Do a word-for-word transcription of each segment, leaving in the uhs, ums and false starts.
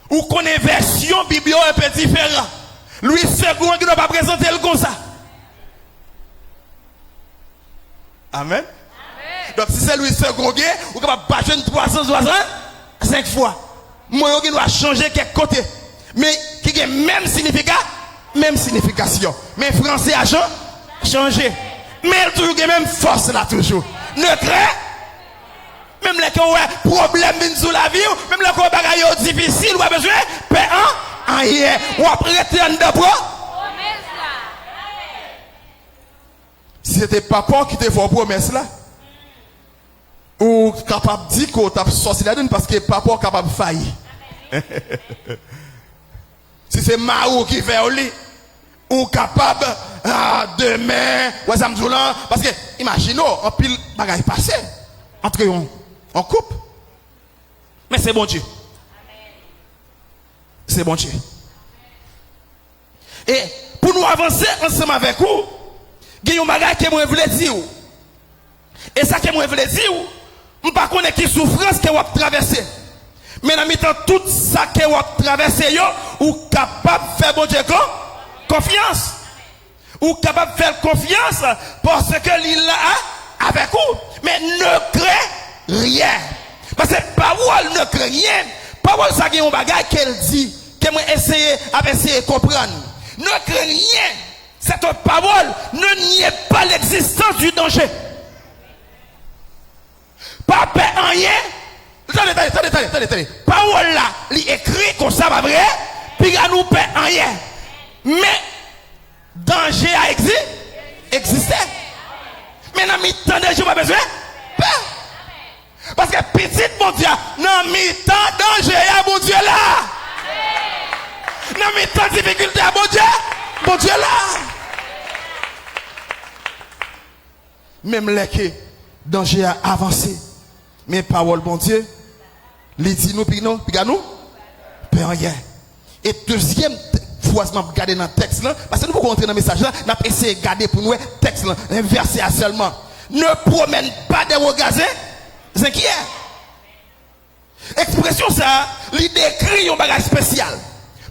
Ou konnen vèsyon Bib yo enpe diferan. Louis Segond gen dwa pa prezante l konsa. Amèn. Donk, si se Louis Segond gen, ou kapab pa jwenn twa san swasannsenk fwa. Mo yo gen dwa chanje kèk kote, men ki gen menm sinifika, menm sinifikasyon. Men franse a chan-, chanje. Men l toujou gen menm fòs la toujou. Ne crains, menm lè ke w wè pwoblèm vin sou lavi w, menm lè ke w wè bagay yo difisil, w pa bezwen pè an, anyen. W ap rete anndan pwo-, Si se te papa w ki te fè w pwomès la, ou kapab di ke w t ap sòti ladann paske papa w kapab fayi. Si se mari w ki fè w li, ou kapab, ah, demen, wè sa m di w lan, paske imajine w, anpil bagay pase antre yon, yon koup. Men se Bondye. Se Bondye. E pou nou avanse ansanm avèk ou, gen yon bagay ke mwen vle di w. E sa ke mwen vle di w, m pa konnen ki soufrans ke w ap travèse. Men nan mitan tout sa ke w ap travèse yo, ou kapab fè Bondye kon-, konfyans. Ou kapab fè l konfyans paske li la avèk ou. Men ne crains rien. Paske pawòl ne crains rien, pawòl sa gen yon bagay ke l di, ke mwen eseye, ap eseye konprann. Ne crains rien, cette parole ne nie pas l'existence du danger. Pa pè anyen. Tande, tande, tande, tande, tande, tande. Pawòl la, li ekri konsa, pa vre? Piga nou pè anyen. Men, danje a egzi-, egziste. Men nan mitan danje, w pa bezwen pè. Paske pitit Bondye a, nan mitan danje a, Bondye la. Nan mitan difikilte a, Bondye, Bondye la. Menm lè ke danje a avanse, men pawòl Bondye, li di nou, pi nou, piga nou, pè anyen. E dezyèm t-, fraz m ap gade nan tèks lan, paske nou poko rantre nan mesaj lan, n ap eseye gade pou n wè tèks lan, yon vèsè a sèlman. Ne promène pas des regards in-, inquiets. Ekspresyon sa a, li dekri yon bagay espesyal.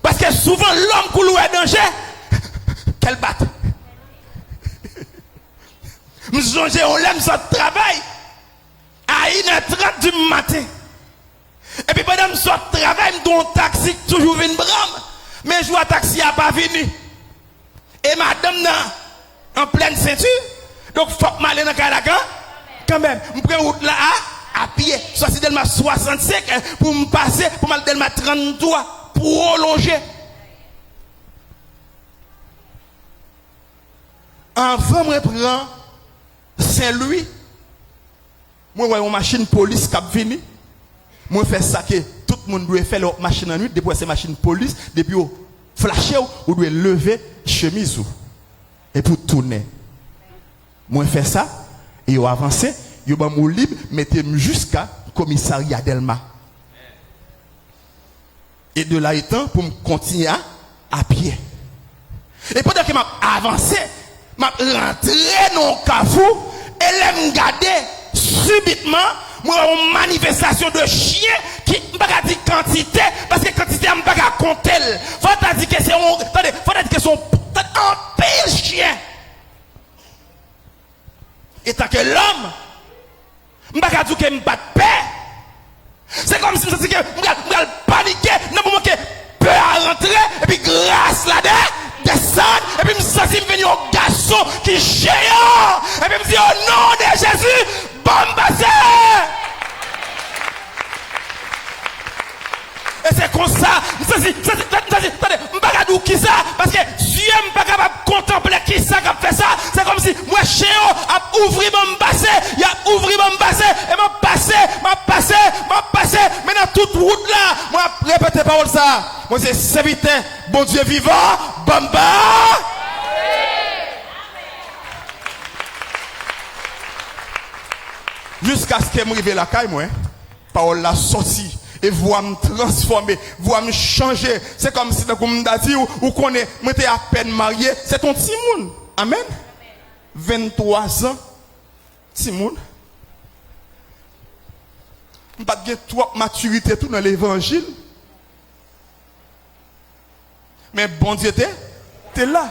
Paske souvan, lòm kou l wè danje, kè l bat. M sonje yon lè m sot travay a inè trant di maten. Epi pandan m sot travay, m gen yon taksi k toujou vin pran m. Men jou a taksi a pa vini. E madanm nan an plèn senti. Donk, fòk m ale nan kay la kan, kanmenm. M pran wout la a, a pye. Sòti Dèlma swasannsenk, eh, pou m pase, pou m al Dèlma tranntwa, pwolonje. Anvan mwen pran Sen Lwi, mwen wè yon machin polis k ap vini. Mwen fè sa ke tout moun dwe fè lè w ap mache nan nwit, depi w wè se machin polis, depi yo flache w, ou dwe leve chemiz ou. Epi w tounen. Mwen fè sa, e yo avanse, yo ban m woulib, mete m jiska komisarya Dèlma. E de la etan pou m kontinye a, a pye. E pandan ke m ap avanse, m ap rantre nan yon kafou, e lè m gade, sibitman, mwen wè yon manifestasyon de chyen ki, m pa ka di kantite, paske kantite a m pa ka konte l. Fò ta di ke se yon, tande, fò ta di ke se yon, tande, anpil chyen. Etan ke lòm, m pa ka di w ke m pa t pè. Se kòmsi m santi ke m pral, m pral panike nan moman ke pè a rantre, epi gras la de-, desann, epi m santi m vin yon gason ki jeyan. Epi m di, "O non de Jezi, ban m pase!" E se konsa, m santi, m santi, m santi, tande, m pa ka di w kisa, paske zye m pa kapab kontanple kisa k ap fè sa. Se kòmsi m wè chen yo ap ouvri ban m pase, y ap ouvri ban m pase, e m ap pase, m ap pase, m ap pase. Men nan tout wout la, mwen ap repete pawòl sa a. Mwen se sèvitè Bondye vivan, ban m pa. Jiskaske m rive lakay mwen. Pawòl la sòti, e vwa m transfòme, vwa m chanje. Se kòmsi tankou m ta di w, ou konnen, mwen te apèn marye, se t on timoun. Amèn. Venntwa zan, timoun. M pa t gen twòp matirite tou nan levanjil. Men Bondye te, te la.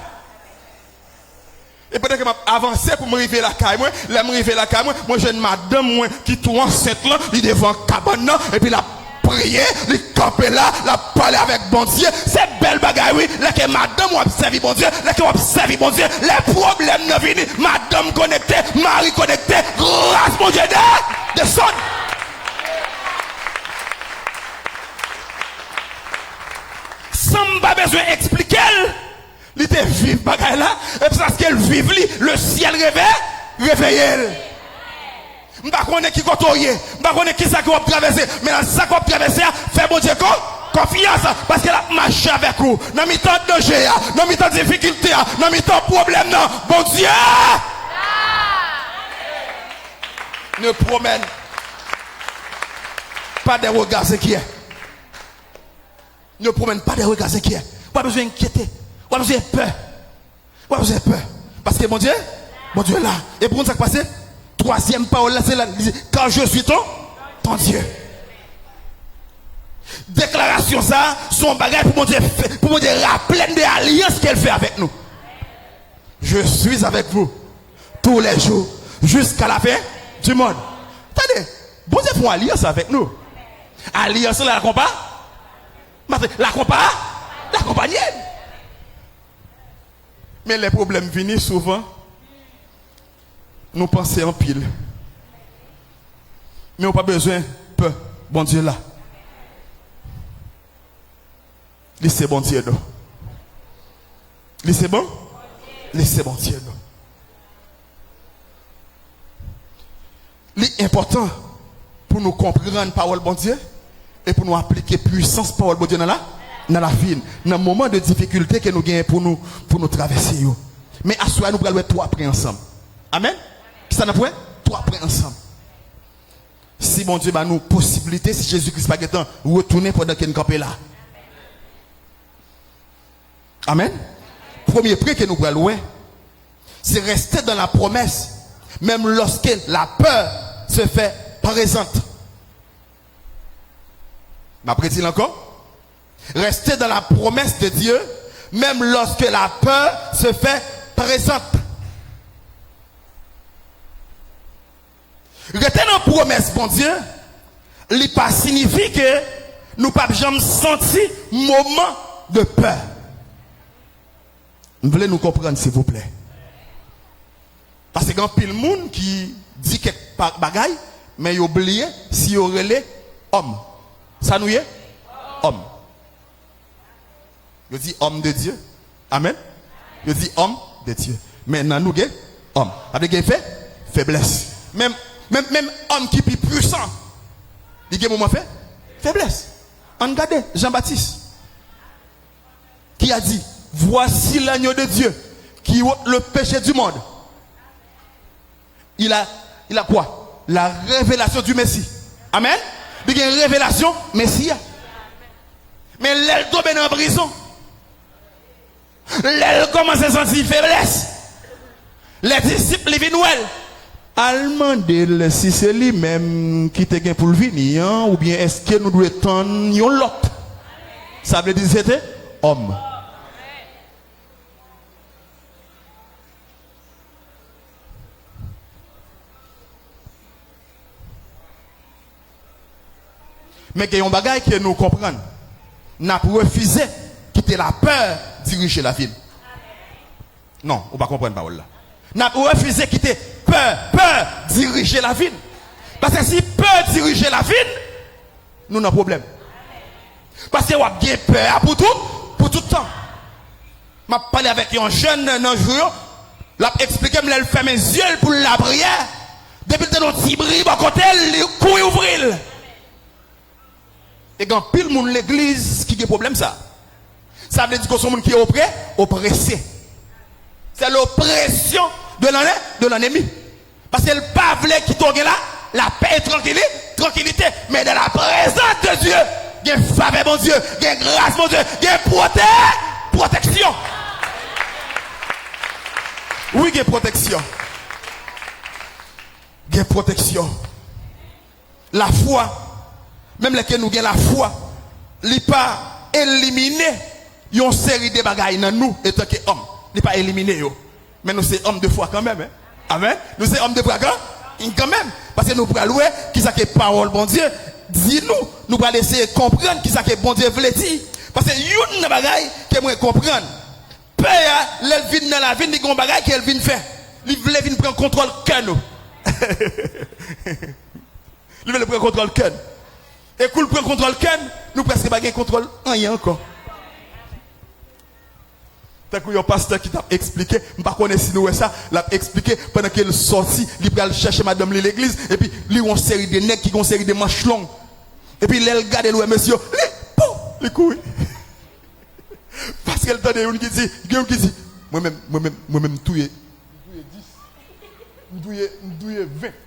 E pandan ke m ap avanse pou m rive lakay mwen, lè m rive lakay mwen, mwen jwenn madanm mwen ki tou ansent lan, li devan kabann nan, epi l ap priye, li kanpe la, l ap pale avèk Bondye. Se bèl bagay, wi, lè ke madanm w ap sèvi Bondye, lè ke w ap sèvi Bondye, lè pwoblèm nan vini, madanm konekte, mari konekte, gras Bondye de, desann. San m pa bezwen eksplike l, li te viv bagay la, e paske l viv li, le syèl reve, reveye l. M pa konnen ki kote w ye, m pa konnen ki sa ke w ap travèse, men nan sa ke w ap travèse a, fè Bondye kon, konfyans, paske l ap mache avèk ou. Nan mitan danje a, nan mitan difikilte a, nan mitan pwoblèm nan, Bondye ne promène pas des regards inquiets. Ne promène pas des regards inquiets. Ou pa bezwen enkyete. Ou pa bezwen pè. Ou pa bezwen pè. Paske Bondye, Bondye la. E pou konn sa k pase, twazyèm pawòl la, se la, li di, car je suis ton, ton Dieu. Deklarasyon sa, se yon bagay pou Bondye fè, pou Bondye raple n de alyans ke l fè avèk nou. Je suis avec vous tous les jours jusqu'à la fin du monde. Tande, Bondye fè yon alyans avèk nou. Alyans la, la konpa, la konpa, la konpanye n. Men lè pwoblèm vini, souvan, nou panse anpil. Men ou pa bezwen pè, Bondye la. Li se Bondye nou. Li se bon? Li se Bondye nou. Li enpòtan pou nou konprann pawòl Bondye e pou nou aplike pwisans pawòl Bondye nan la, nan lavi n, nan moman de difikilte ke nou genyen pou nou, pou nou travèse yo. Men aswè a, nou pral wè twa pwen ansanm. Amèn? Kisa n ap wè? Twa pwen ansanm. Si Bondye ba nou posiblite, si Jezi Kris pa gentan retounen pandan ke n kanpe la. Amèn. Premye pwen ke nou pral wè, se rester dans la promesse, même lorsque la peur se fait présente. M ap redi l ankò. Rester dans la promesse de Dieu, même lorsque la peur se fait présente. Rete nan pwomès Bondye, li pa siyifi ke nou p ap janm santi moman de pè. M vle nou konprann, silvouplè. Paske gen anpil moun ki di kèk pa-, bagay, men yo bliye si yo rele òm. Sa nou ye? Òm. Yo di homme de Dieu. Amèn. Yo di homme de Dieu. Men nan nou gen òm. Sa vle gen fe-, feblès. Menm, menm, menm òm ki pi pwisan, li gen moman fe-, feblès. Ann gade Jan Batis. Qui a dit, voici l'agneau de Dieu qui ôte le péché du monde. Il a, il a quoi? La révélation du Messie. Amèn. Li gen revelasyon Mesi a. Men lè l tonbe nan prizon, lè l kòmanse santi feblès, lè disip li vin wè l, al mande l si se li menm ki te gen pou l vini an, oubyen èske nou dwe tann yon lòt? Sa vle di se te òm. Men gen yon bagay ke nou konprann. N ap refize kite lapè dirije lavi n. Non, ou pa konprann pawòl la. N ap refize kite pè, pè dirije lavi n. Paske si pè dirije lavi n, nou nan pwoblèm. Paske w ap gen pè a pou tout, pou tout tan. M ap pale avèk yon jèn nan jou yo, l ap eksplike m lè l fèmen zye l pou l lapriyè, depi l tande yon ti bri bò kote l, li kouri ouvri l. E gen anpil moun legliz ki gen pwoblèm sa. Sa vle di ke w se yon moun ki opre-, oprese. C'est l'oppression de l'enne-, de l'ennemi. Paske l pa vle kite w gen la, lapè e trankili-, trankilite. Men dans la présence de Dieu, gen favè Bondye, gen gras Bondye, gen pwote-, pwoteksyon. Wi, gen pwoteksyon. Gen pwoteksyon. Lafwa, menm lè ke nou gen lafwa, li pa elimine yon seri de bagay nan nou, etanke òm. Li pa elimine yo. Men nou se òm de fwa kanmenm, en. Amèn. Nou se òm de fwa kan-, kanmenm. Paske nou pral wè kisa ke pawòl Bondye di nou. Nou pral eseye konprann kisa ke Bondye vle di. Paske youn nan bagay ke mwen konprann, pè a, lè l vin nan lavi n, li gen yon bagay ke l vin fè. Li vle vin pran kontwòl kè nou. Li vle pran kontwòl kè n. E kou l pran kontwòl kè n, nou prèske pa gen kontwòl anyen ankò. Tankou yon pastè ki t ap eksplike, m pa konnen si nou wè sa, l ap eksplike pandan ke l sòti, li pral chèche madanm li legliz, epi li wè yon seri de nèg ki gen yon seri de manch long. Epi lè l gade, l wè mesye yo, li, pou, li kouri. Paske l tande youn ki di, gen youn ki di, mwen menm, mwen menm, mwen menm m touye, m touye dis, m touye, m touye ven.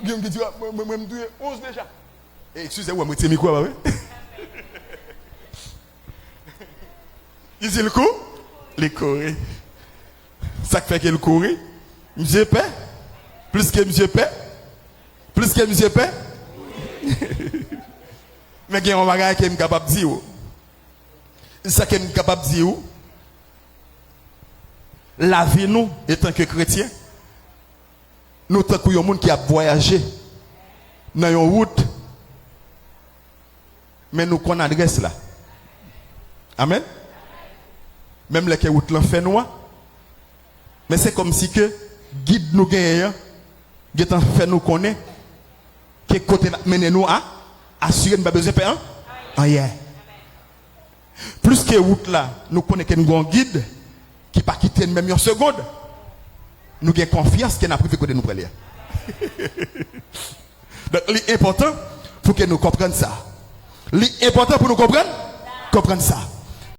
Gen youn ki di, mwen, mwen, mwen m touye onz deja. E, eskize, w wè m retire mikwo a, pa vre? Li di l kou, li kouri. Sa k fè ke l kouri? Misye pè. Plis ke misye pè, plis ke misye pè. Men gen yon bagay ke m kapab di w. Sa ke m kapab di w, lavi nou, etanke kretyen, nou tankou yon moun ki ap vwayaje nan yon wout, men nou konn adrès la. Amèn. Menm lè ke wout lan fè nwa, men se kòmsi ke gid nou genyen an gentan fè nou konnen ke kote l ap mennen nou a asire, nou pa bezwen pè an-, anyen. Plis ke wout la, nou konnen ke nou gen yon gid ki pa kite n menm yon segonn. Nou gen konfyans ke n ap rive kote nou prale a. Donk, li enpòtan pou ke nou konprann sa. Li enpòtan pou nou konprann, konprann sa.